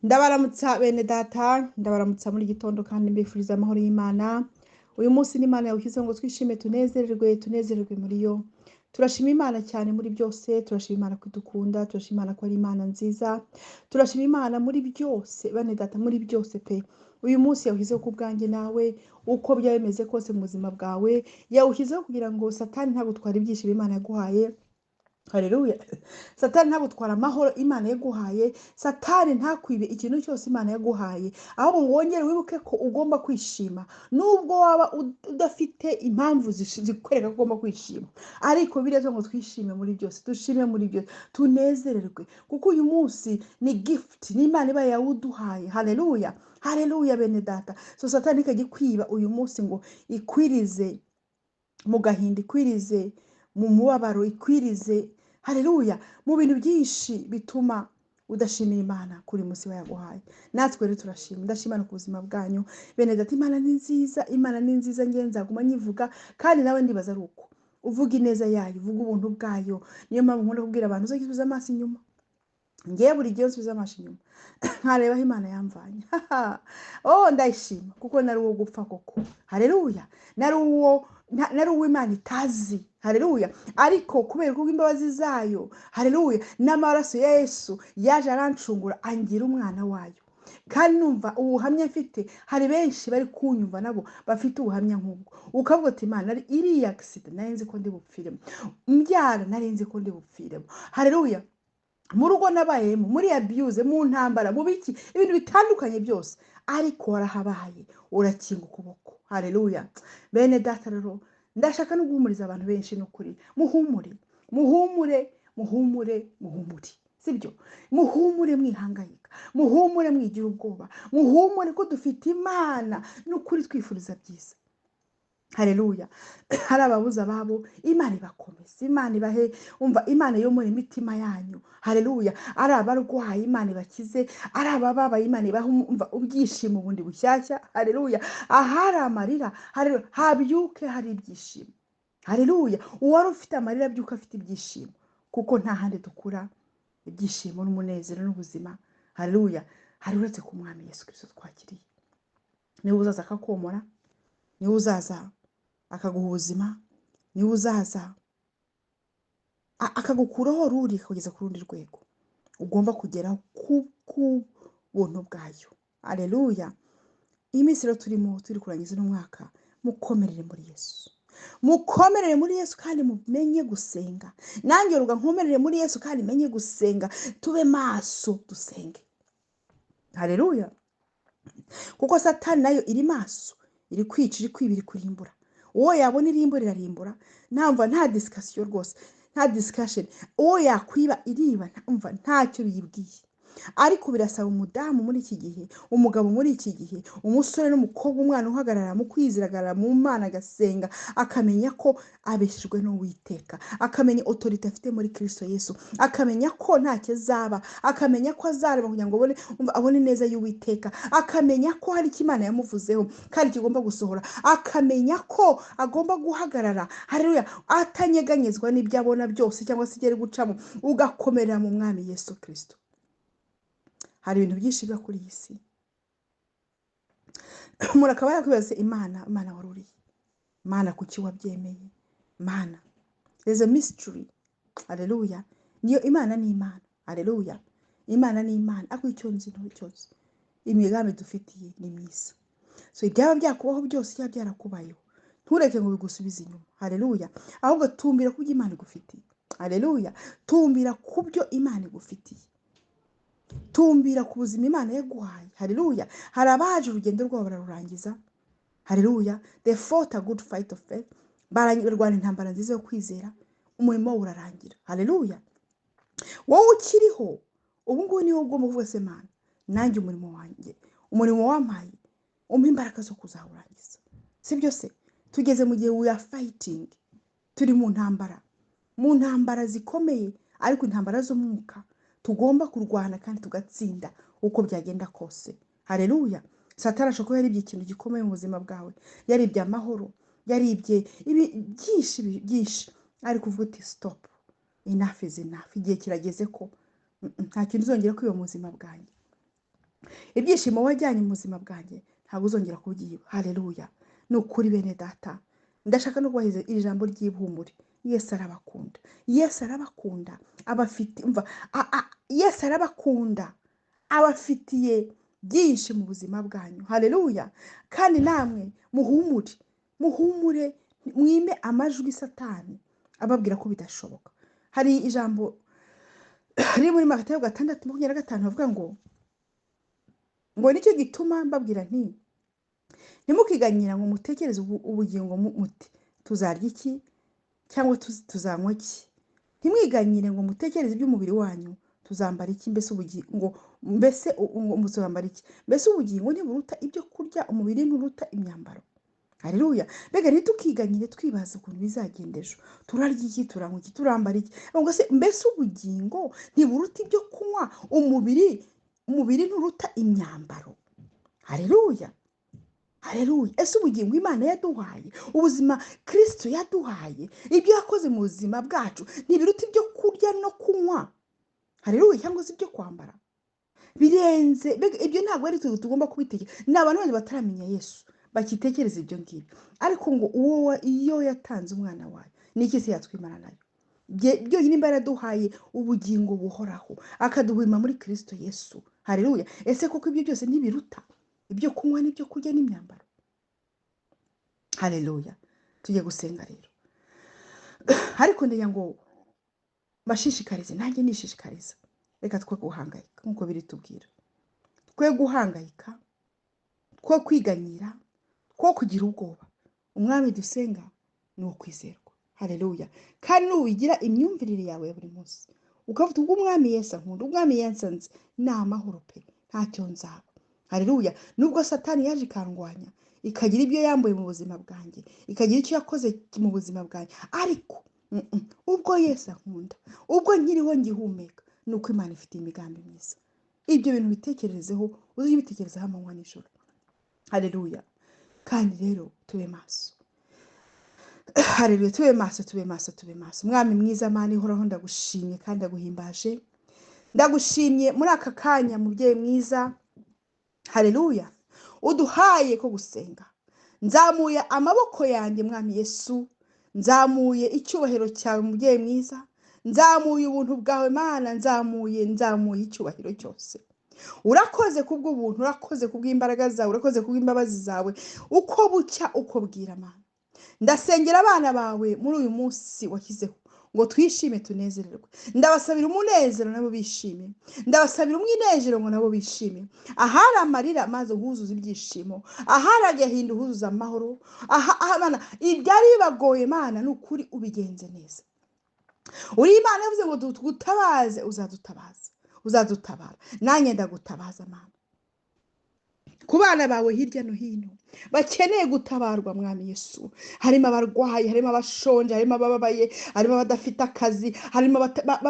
Ndabaramutsa bene data, ndabaramutsa muri gitondo kandi mbifuriza amahoro y'Imana. Uyu munsi ni Imana yawushyizeho ngo twishime, tunezererwe, tunezererwe muri yo. Turashima Imana cyane muri byose, turashima Imana ko idukunda, turashima Imana ko ari Imana nziza, turashima Imana muri byose, bene data, muri byose pe. Uyu munsi yawushyizeho ku bwanjye nawe, uko byaba bimeze kose mu buzima bwawe, yawushyizeho kugira ngo Satani ntagutware ibyishimo Imana yaguhaye. Haleluya. Satani ntagutwara amahoro Imana yaguhaye, Satani ntakwibe ikintu cyose Imana yaguhaye, ahubwo ngo wongere wibuke ko ugomba kwishima, nubwo waba udafite impamvu zikwereka ko ugomba kwishima. Ariko biriya ngo twishime muri byose, dushime muri byose, tunezererwe, kuko uyu munsi ni gift, ni Imana iba yawuduhaye. Haleluya. Haleluya bene data. So Satani ikajya ikwiba uyu munsi ngo ikwirize mu gahinda, ikwirize mu mubabaro, ikwirize, haleluya, mu bintu byinshi bituma udashimira Imana kuri munsi yaguhaye. Natwe rero turashima, ndashima no ku buzima bwanyu bene data. Imana ni nziza, Imana ni nziza, ngiye nzaguma nyivuga, kandi nawe ndibaza ari uko uvuga ineza yayo, uvuga ubuntu bwayo. Niyo mpamvu nkunda kubwira abantu, uzajya usubiza amaso inyuma. Ngiye buri gihe nsubiza amaso inyuma nkareba aho Imana yamvanye. Oh, ndayishima kuko nari uwo gupfa koko. Haleluya. Nari uwo Imana itazi. Haleluya. Ariko kubera ko imbabazi zayo, haleluya, n'amaraso ya Yesu yaje arancungura, angira umwana wayo. Kandi numva ubuhamya mfite, hari benshi bari kunyumva nabo bafite ubuhamya nk'ubwo. Ukavuga uti Imana, nari iriya accident nari nzi ko ndi bupfiremo, mbyara nari nzi ko ndi bupfiremo. Haleluya. Mu rugo nabayemo, muri abuse, mu ntambara, mu biki, ibintu bitandukanye byose, ariko warahabaye, urakinga ukuboko. Haleluya. Bene data rero, ndashaka no guhumuriza abantu benshi n'ukuri. Muhumure, muhumure, muhumure, muhumure. Sibyo? Muhumure mwihangayika, muhumure mwigira ubwoba, muhumure ko dufite Imana n'ukuri twifuriza byiza. Haleluya. Hari ababuze ababo, Imana ibakomeze, Imana ibahe, umva, Imana yomora imitima yanyu. Haleluya. Ari abarwayi, Imana ibakize, ari abababaye, Imana ibahe, umva, ibyishimo bundi bushyashya. Haleluya. Ahari amarira, haleluya, habyuke hari ibyishimo. Haleluya. Uwari ufite amarira abyuka afite ibyishimo, kuko nta handi dukura ibyishimo n'umunezero n'ubuzima. Haleluya. Hari uretse ku Mwami Yesu Kristo twakiriye. Niwe uzaza akakomora, niwe uzaza akaguha ubuzima, niwe uzaza akagukuraho ruri akakugeza ku rundi rwego ugomba kugeraho ku buntu bwayo. Haleluya. Iyi minsi rero turimo, turi kurangiza uno mwaka, mukomerere muri Yesu, mukomerere muri Yesu kandi mumenye gusenga. Nanjye ruga nkomerere muri Yesu kandi menye gusenga, tube maso dusenge. Haleluya. Kuko Satani nayo iri maso, iri kwica, iri kwiba, iri kurimbura. Uwo yabona irimbura irarimbura, ntamva nta discussion rwose, nta discussion. Uwo yakwiba iriba, ntamva ntacyo biyibwiye. Ariko birasaba umudamu muri iki gihe, umugabo muri iki gihe, umusore n'umukobwa, umwana uhagarara mu kwizera, ahagarara mu Mana, agasenga, akamenya ko abeshejwe n'Uwiteka, akamenya autorité afite muri Kristo Yesu, akamenya ko ntacyo azaba, akamenya ko azareba kugira ngo abone neza y'Uwiteka, akamenya ko hari icyo Imana yamuvuzeho kandi kigomba gusohora, akamenya ko agomba guhagarara, haleluya, atanyeganyezwa n'ibyo abona byose cyangwa se ibyo ari gucamo, ugakomerera mu Mwami Yesu Kristo. Hari ibintu byinshi biba kuri iyi si, umuntu akaba yakwibaza Imana, Imana waruriye, Imana kuki wabyemeye, Imana, there's a mystery. Haleluya. Niyo Imana ni Imana. Haleluya. Imana ni Imana, ariko icyo nzi ni cyose, imigambi dufitiye ni myiza. So ibyaba byakubaho byose, byaba byarakubayeho, ntureke ngo bigusubize inyuma. Haleluya. Ahubwo tumbira ku byo Imana igufitiye. Haleluya. Tumbira ku byo Imana igufitiye, tumbira ku buzima Imana yaguhaye. Haleluya. Hari abaje urugendo rwabo bararurangiza. Haleluya. They fought a good fight of faith, bararwana intambara nziza yo kwizera, umurimo wabo urarangira. Haleluya. Wowe ukiriho ubu ngubu niwo ugomba kuvuga se, Mana, nanjye umurimo wanjye, umurimo wampaye, umpa imbaraga zo kuzawurangiza. Si byo se? Tugeze mu gihe we are fighting, turi mu ntambara, mu ntambara zikomeye, ariko intambara z'umwuka tugomba kurwana kandi tugatsinda uko byagenda kose. Haleluya. Satani ashobora kuba yaribye ikintu gikomeye mu buzima bwawe, yaribye amahoro, yaribye ibi byinshi byinshi, ariko uvuga uti stop, enough is enough, igihe kirageze ko nta kintu uzongera kwiba mu buzima bwanjye. Ibyishimo wajyanye mu buzima bwanjye ntabwo uzongera kubyiba. Haleluya. Ni ukuri bene data, ndashaka no kubahiriza iri jambo ry'ihumure. Yesu arabakunda, Yesu arabakunda, abafite umva, Yesu arabakunda, abafitiye byinshi mu buzima bwanyu. Haleluya. Kandi namwe muhumure, muhumure, mwime amajwi Satani ababwira ko bidashoboka. Hari ijambo riri muri Matayo 6:25 bavuga ngo nicyo gituma mbabwira nti ntimukiganyira ngo mutekereze ubugingo muti tuzarya iki cyangwa tuzanywa iki. Ntimwiganyire ngo mutekereze iby'umubiri wanyu, tuzambara iki, mbese ubugingo, mbese ngo muzambara iki, mbese ubugingo ntiburuta ibyo kurya, umubiri nturuta imyambaro. Haleluya. Mbega ntitukiganyire twibaza ukuntu bizagenda ejo, turarya iki, turanywa iki, turambara iki, ngo se mbese ubugingo ntiburuta ibyo kunywa, umubiri nturuta imyambaro. Haleluya. Haleluya. Ese ubugingo Imana yaduhaye, ubuzima Kristo yaduhaye, ibyo yakoze mu buzima bwacu ntibiruta ibyo kurya no kunywa? Haleluya. Cyangwa se ibyo kwambara birenze. Mbega ibyo ntabwo ari twe tugomba kubitekereza, ni abantu bandi bataramenya Yesu bakitekereza ibyo ngibyo. Ariko ngo uwo iyo yatanze umwana wayo, ni iki se yatwimana nayo? Byonyine imba yaraduhaye ubugingo buhoraho, akaduhima muri Kristo Yesu. Haleluya. Ese koko ibyo byose ntibiruta ibyo kunywa n'ibyo kurya n'imyambaro? Haleluya. Tujye gusenga rero. Ariko ndagira ngo mbashishikarize, nanjye nishishikariza, reka twe guhangayika nk'uko biri tubwira, twe guhangayika, two kwiganyira, two kugira ubwoba. Umwami dusenga ni uwo kwizerwa. Haleluya. Kandi nuwigira imyumvirire yawe ya buri munsi, ukavuga ubwo umwami Yesu ankunda, umwami yansanze, ni amahoro pe, ntacyo nzaba. Haleluya. Nubwo Satani yaje ikandwanya, ikagira ibyo yambuye mu buzima bwanjye, ikagira icyo yakoze mu buzima bwanjye, ariko ubwo Yesu ankunda, ubwo nkiriho ngihumeka, ni uko Imana ifite imigambi myiza. Ibyo bintu bitekerezeho, uzajye ubitekerezaho amanywa n'ijoro. Haleluya. Kandi rero tube maso. Haleluya. Tube maso, tube maso, tube maso. Mwami mwiza, Mana ihoraho, ndagushimye kandi ndaguhimbaje. Ndagushimye muri aka kanya, mubyeyi mwiza. Haleluya. Uduhaye ko gusenga. Nzamuye amaboko yanjye, Mwami Yesu. Nzamuye icyubahiro cyawe, mubyeyi mwiza. Nzamuye ubuntu bwawe, Mana. Nzamuye icyubahiro cyose. Urakoze kubw'ubuntu, urakoze kubw'imbaraga zawe, urakoze kubw'imbabazi zawe, uko bucya uko bwira, Mana. Ndasengera abana bawe muri uyu munsi washyizeho ngo twishime tunezererwe. Ndabasabira umunezero nabo bishime, ndabasabira umwinezero ngo nabo bishime. Ahari amarira maze uhuzuze ibyishimo, ahari agahinda uhuzuze amahoro. Aha Mana, ibyari bibagoye Mana, ni ukuri ubigenze neza. Uri Imana yavuze ngo tugutabaze, uzadutabaza, uzadutabara. Nanjye ndagutabaza Mana, ku bana bawe hirya no hino bakeneye gutabarwa, Mwami Yesu. Harimo abarwayi, harimo abashonje, harimo abababaye, harimo abadafite akazi, harimo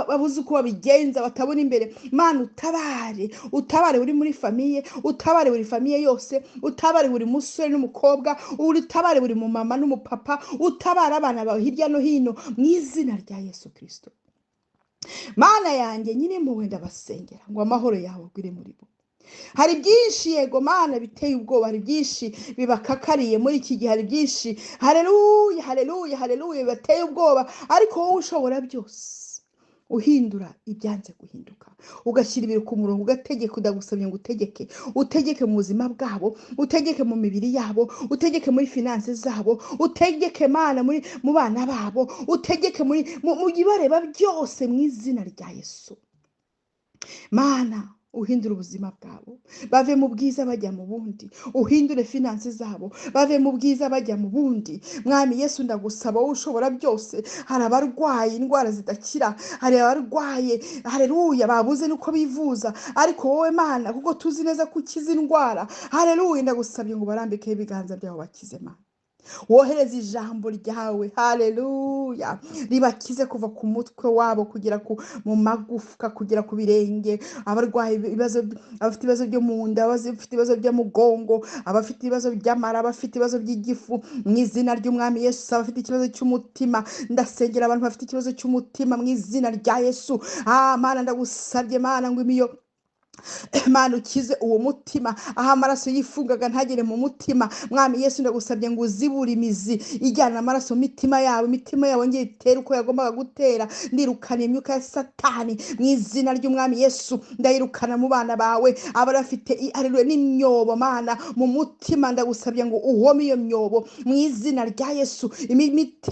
babuze uko babigenza, batabona imbere. Mana utabare, utabare buri muri famiye, utabare buri famiye yose, utabare buri musore n'umukobwa, utabare buri mumama n'umupapa, utabare abana bawe hirya no hino mu izina rya Yesu Kristo. Mana yanjye nyine impuhwe, ndabasengera ngo amahoro yawe agwire muri bo. Hari byinshi yego Mana biteye ubwoba, hari byinshi bibakakariye muri iki gihe, hari byinshi, haleluya, haleluya, haleluya, bibateye ubwoba, ariko wowe ushobora byose, uhindura ibyanze guhinduka, ugashyira ibintu ku murongo, ugategeka. Ndagusabye ngo utegeke, utegeke mu buzima bwabo, utegeke mu mibiri yabo, utegeke muri finance zabo, utegeke Mana mu bana babo, utegeke mu bibareba byose mu izina rya Yesu. Mana uhindure ubuzima bwabo, bave mu bwiza bajya mu bundi, uhindure finance zabo, bave mu bwiza bajya mu bundi. Mwami Yesu ndagusaba, wowe ushobora byose. Hari abarwaye indwara zidakira, hari abarwaye, haleluya, babuze nuko bivuza, ariko wowe Mana, kuko tuzi neza ko ukiza indwara, haleluya, ndagusabye ngo barambikeho ibiganza byabo bakize Mana. Wohereze ijambo ryawe, haleluya, ribakize kuva ku mutwe wabo kugera mu magufwa, kugera ku birenge. Abarwaye ibibazo, abafite ibibazo byo mu nda, abafite ibibazo by'umugongo, abafite ibibazo by'amara, abafite ibibazo by'igifu, mu izina ry'Umwami Yesu. Abafite ikibazo cy'umutima, ndasengera abantu bafite ikibazo cy'umutima mu izina rya Yesu. Mana ndagusabye Mana ngo imiyo Mana, ukize uwo mutima aho amaraso yifungaga ntagere mu mutima. Mwami Yesu, ndagusabye ngo uzibure imizi ijyana amaraso mu mitima yabo, imitima yabo ngeye itere uko yagombaga gutera. Ndirukana imyuka ya Satani mu izina ry'Umwami Yesu, ndayirukana mu bana bawe abari bafite haleluya n'imyobo, Mana, mu mutima. Ndagusabye ngo uhome iyo myobo mu izina rya Yesu.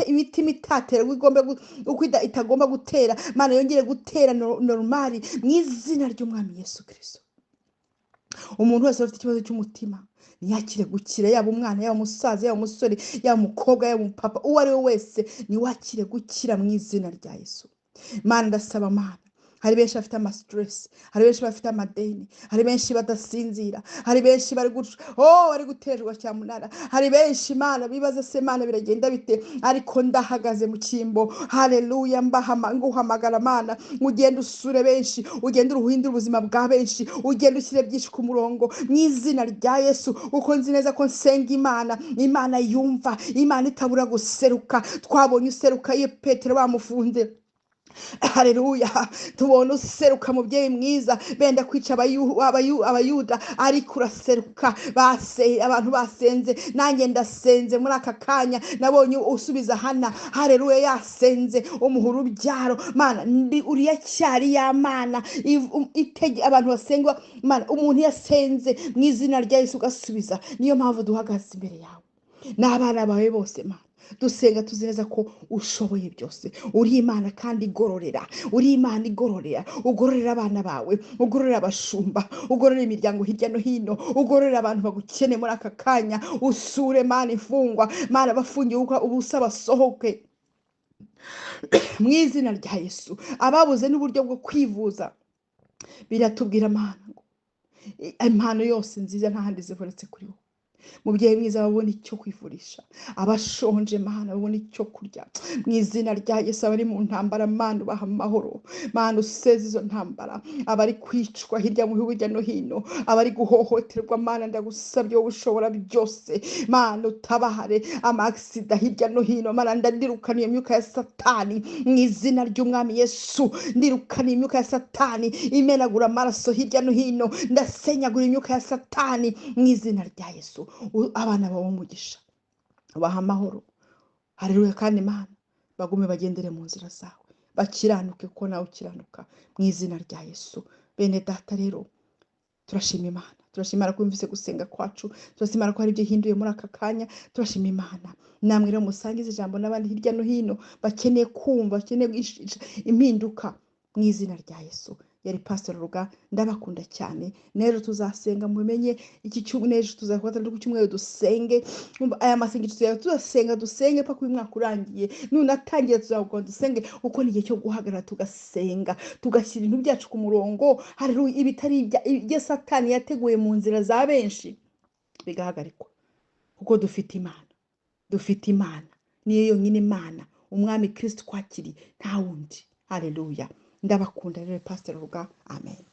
Imitima itatera uko igomba uko itagomba gutera, Mana, yongere gutera normal mu izina ry'Umwami Yesu Kristo. Umuntu wese ufite ikibazo cy'umutima ntiyakire gukira, yaba umwana, yaba umusaza, yaba umusore, yaba umukobwa, yaba umupapa, uwo ari we wese niwakire gukira mu izina rya Yesu. Mana, ndasaba, Mana, hari benshi bafite amastress, hari benshi bafite amadeni, hari benshi badasinzira, hari benshi bari guca, oh, bari guterwa cyamunara, hari benshi, Mana, bibaza se, Mana, biragenda bite? Ariko ndahagaze mu cyimbo, haleluya, nguhamagara, Mana, ugende usure benshi, ugende uruhindure ubuzima bwa benshi, ugende ushyire byinshi ku murongo mu izina rya Yesu, kuko nzi neza ko nsenga Imana, Imana yumva, Imana itabura guseruka. Twabonye useruka iyo Petero bamufunze. Haleluya, tubona useruka, mubyeyi mwiza, benda kwica Abayuda, ariko uraseruka. Base abantu basenze, nanjye ndasenze muri aka kanya. Nabonye usubiza Hana, haleluya, yasenze umuha urubyaro. Mana, ndi uriya cyari ya Mana itege abantu basenga. Mana, umuntu yasenze mu izina rya Yesu ugasubiza. Niyo mpamvu duhagaze imbere yawe n'abana bawe bose, Mana, dusenga tuzi neza ko ushoboye byose. Uri Imana kandi igororera, uri Imana igororera. Ugororera abana bawe, ugororera abashumba, ugororera imiryango hirya no hino, ugororera abantu bagukeneye muri aka kanya. Usure, Mana, imfungwa, Mana, bafungiwe ubusa basohoke mu izina rya Yesu. Ababuze n'uburyo bwo kwivuza, biratubwira, Mana, ngo impano yose nziza nta handi zibonetse kuri wowe. Mubyeyi mwiza, babona icyo kwivurisha. Abashonje, Mana, babona icyo kurya mu izina rya Yesu. Abari mu ntambara, Mana, ubaha amahoro. Mana, useze izo ntambara. Abari kwicwa hirya mu bihugu, hirya no hino, abari guhohoterwa, Mana, ndagusabye wowe ushobora byose, Mana, utabare. Amaksida hirya no hino, Mana, ndirukana iyo myuka ya Satani mu izina ry'Umwami Yesu. Ndirukana imyuka ya Satani imenagura amaraso hirya no hino. Ndasenyagura imyuka ya Satani mu izina rya Yesu. Abana bawe umugisha, ubaha amahoro. Haleluya. Kandi Mana, bagume bagendere mu nzira zawe, bakiranuke kuko nawe ukiranuka mu izina rya Yesu. Bene data rero, turashima Imana, turashima Imana ko yumvise gusenga kwacu, turashima Imana ko hari ibyo ihinduye muri aka kanya. Turashima Imana. Namwe rero musangize ijambo n'abandi hirya no hino bakeneye kumva, bakeneye impinduka mu izina rya Yesu. Yari Pastor Ruga, ndabakunda cyane. N'ejo tuzasenga, mumenye iki cyumweru, n'ejo tuzakora ku cyumweru dusenge. Umva, aya masengesho tuzajya tuzasenga, dusenge paka uyu mwaka urangiye. Nunatangira tuzakora dusenge, kuko ni igihe cyo guhagarara tugasenga, tugashyira ibintu byacu ku murongo. Haleluya, ibitari ibyo Satani yateguye mu nzira za benshi bigahagarikwa, kuko dufite Imana, dufite Imana niyo yonyine Imana, Umwami Kristo twakiriye, nta wundi. Haleluya, ndabakunda rero. Pastor Ruga, amen.